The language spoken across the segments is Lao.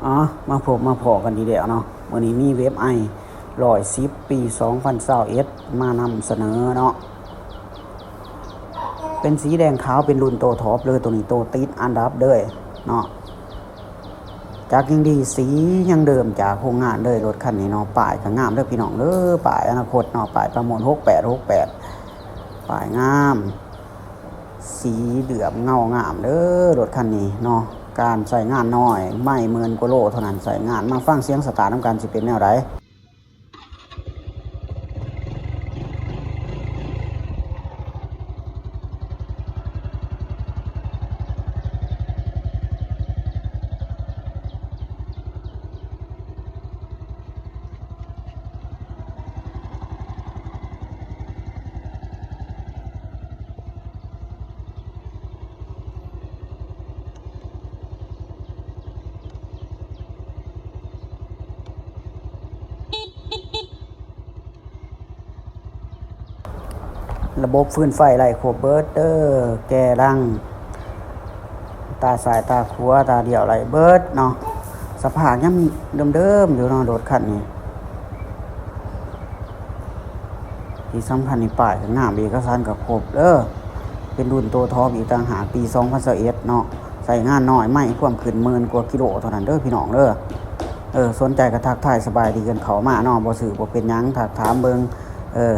ເອົາ ມາພົບມາພໍ້ກັນອີກແລ້ວເນາະ. ມື້ນີ້ມີເວັບໄອຮ້ອຍສິບ ປີສອງພັນຊາວເອັດ ມານຳສະເໜີເນາະ. ເປັນສີແດງຂາວ ເປັນລຸ້ນໂຕທັອບເລີຍ ໂຕນີ້ໂຕຕິດອັນດັບເລີຍເນາະ. ຈັກຍັງດີ ສີຍັງເດີມຈາກໂຮງງານເລີຍ ລົດຄັນນີ້ເນາະ. ປ້າຍກໍງາມເດີພີ່ນ້ອງເດີ ປ້າຍອະນາຄົດເນາະ ປ້າຍປະມູນ ຫົກແປດ ຫົກແປດ ປ້າຍງາມ ສີເຫຼື້ອມເງົາງາມເດີລົດຄັນນີ້ເນາະ. ການໃຊ້ງານນ້ອຍ ໄມ້ໝື່ນກວ່າໂລເທົ່ານັ້ນ. ໃຊ້ງານ ມາຟັງສຽງສະຕາດນຳກັນ ຊິເປັນແນວໃດ. ລະບົບຟືນໄຟໄລ່ຄົບເບິດເດີ ແກດັງ ຕາຊ້າຍຕາຂວາຕາດຽວໄລ່ເບິດເນາະ. ສະພາບຍັງເດີມໆຢູ່ເນາະ ລົດຄັນນີ້. ທີ່ສຳຄັນນີ້ ປ້າຍກໍງາມ ເອກະສານກໍຄົບເດີ. ເປັນລຸ້ນໂຕທັອບອີກຕ່າງຫາກ ປີສອງພັນຊາວເອັດເນາະ. ໃຊ້ງານນ້ອຍ ໄມ້ຄວາມຂຶ້ນໝື່ນກວ່າກິໂລເທົ່ານັ້ນເດີພີ່ນ້ອງເດີ. ເອີ ສົນໃຈກໍທັກທາຍສະບາຍດີກັນເຂົ້າມາເນາະ. ບໍ່ຊື້ບໍ່ເປັນຫຍັງ ທັກຖາມເບິ່ງ. ເອີ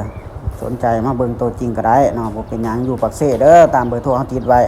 ສົນໃຈມາເບິ່ງໂຕຈິງກໍໄດ້ເນາະ ບໍ່ເປັນຫຍັງ. ຢູ່ປາກເຊເດີ ຕາມເບີໂທເຮົາຕິດໄວ້